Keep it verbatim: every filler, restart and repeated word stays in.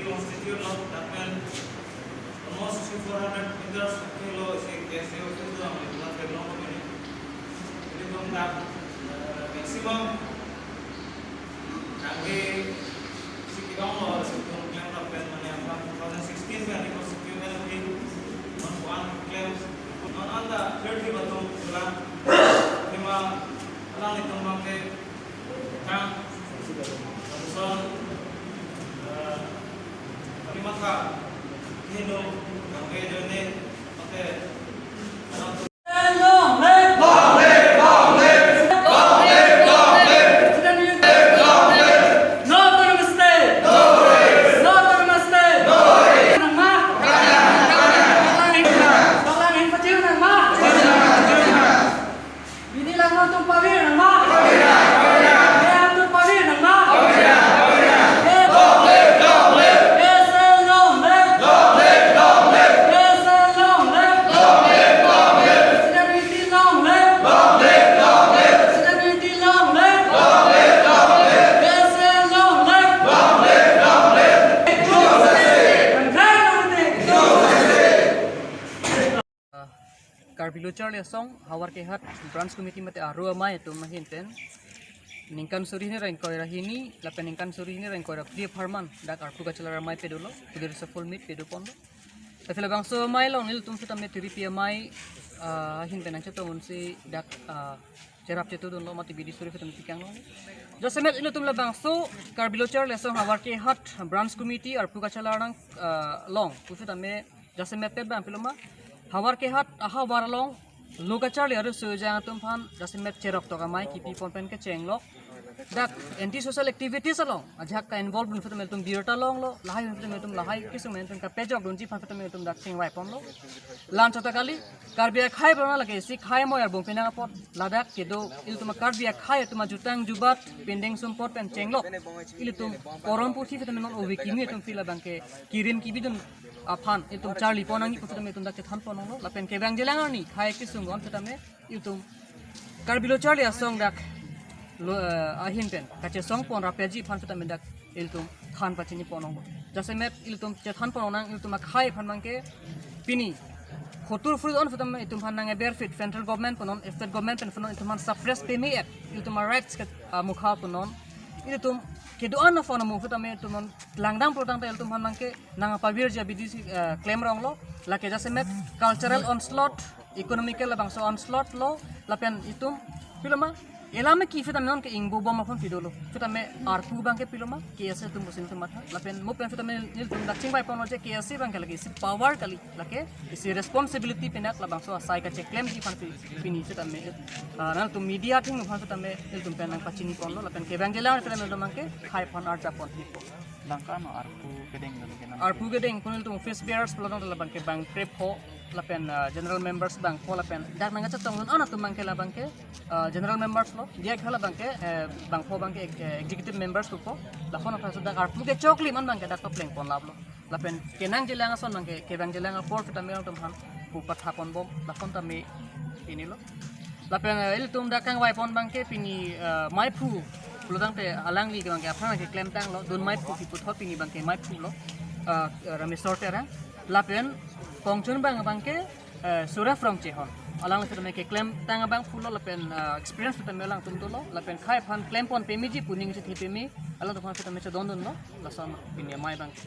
Constitute lo, that mean almost three four hundred meters kilo si K S A office do ang lahat belong ko ini. Jadi kung dak, eh, maximum kami si kidong lo si kung yang lapen mane apa two thousand sixteen kan di Constitute kan di one one claim non anda thirty batum tulang lima alang itum bangke Kang, Samson, eh, Kalimatha, Hino, Kang Bejone, Mate, Long live! Long live! Long live! Long live! Long live! Long live! No autonomous state! No race! No autonomous state! No race! Nangma! Nangma! Nangma! Nangma! Bidi langno atum pavir nangma. Bidi langno atum pavir nangma. Long live, long live. K S A long live. Long live, long live. K S A long live. Long live, long live. Student unity long live. Long live, long live. Student unity long live. Long live, long live. K S A long live. Long live, long live. Long live, long live. Karbi Lo Charli Asong Havar Kehat Branch Committee mate Aru Amei atum ahin pen ningkan suri hini ra ingkoi ra hini lapen ningkan suri hini ra ingkoi ra phli apharman dak arpu kachelar amei pedolo, pedolo sa full meet pedo ponlo. Tapi labangso amei along nelitum sitame tiripi amei, ah, ahin pen nangchetong unsi dak, ah, cherap chetudunlo mate bidi suri sitame pikanglo. Jasemet ilitum labangso Karbi Lo Charli Asong Havar Kehat Branch Committee arpu kachelar nang, ah, along pusitame jasemet pet bang piloma Havar Kehat ahavar along lo kacharli arusu jang atum aphan jasemet cherok tok amei kipi pon pen kecheng lok. Dak anti social activities along ajak ka involve dun sitame ilitum birta longlo, lahai sitame ilitum lahai kisung men pen kapejok dunji aphan sitame ilitum dak chingvai ponlo. Lan chota kali, Karbi akhei bang lake isi khei amoi arbung penang apot ladak kedo ilitum Karbi akhei atum ajutang jubat pendeng sumpot pen chenglok. Ilitum korom pusi sitame non ove kimi atum phi labangke kirim kibidun aphan ilitum charli pon nangji pusitame ilitum dak chethan pon longlo. Lapen kevang jelang arni khei kisung gon sitame ilitum Karbi Lo Charli Asong dak lo, eh, ahin pen kachesong pon rapji aphan sitame dak ilitum than pachini pon longlo. Jasemet ilitum chethan pon nang ilitum akhei aphan bangke pini hotur fruit on sitame ilitum aphan nang aber fit central government punon state government pen punon ilitum aphan suppress peme et ilitum rights ke, ah, mukha punon ilitum kedo-an aphone amung sitame ilitum non langdam plotang ta ilitum aphan bangke nang apavir ja bidi si, eh, klem ronglo, lake jasemet cultural onslaught, economical labangso onslaught lo, lapen itum piloma, elame ki sitame non ke ingbo bom aphon pidolo, sitame arpu bangke piloma, K S A atum pusing atum matha, lapen mo pen sitame nelitum dak chingvai ponlo je K S A bangke lake isi power kali, lake isi responsibility pinak labangso asai kacheklemji aphan pi-, pini sitame, ah, nangtum media atum aphan sitame nelitum pen nang pachini ponlo, lapen kevang jelang sitame nelitum bangke khei aphan arjap pon hipo. Bangka no arpu kedeng dun kenam. Arpu kedeng kun ilitum office bearers pulo dong labangke bang krepho lapen, ah, general members bangpho lapen dak nangkachetong dun an atum bangke labangke, ah, general members lo. Dia khala bangke, eh, bangpho bangke ek-, eh, executive members pupo. Lakhon aphan so dak arpu kechoklim an bangke dak papleng pon laplo. Lapen kenang jelang ason bangke kevang jelang apor sitame nangtum aphan pu patha pon bom. Lakhon tame inilo. Lapen, eh, ilitum dak kangvai pon bangke pini, eh, maiphu pulo tangte alangli ke bangke aphrang ke klemtanglo, dun maiphu kipu thot pini bangke maiphu lo, eh, Rameswar Terang. Lapen kongchun bang bangke, eh, Suraf Rongchehon. Alangli sitame keklemtang abang pulo lapen, eh, experience sitame alangtum dolo, lapen khei aphan klem pon pemeji pu ning chethe peme, alangtum aphan sitame chedondunlo, lason pini amei bangke.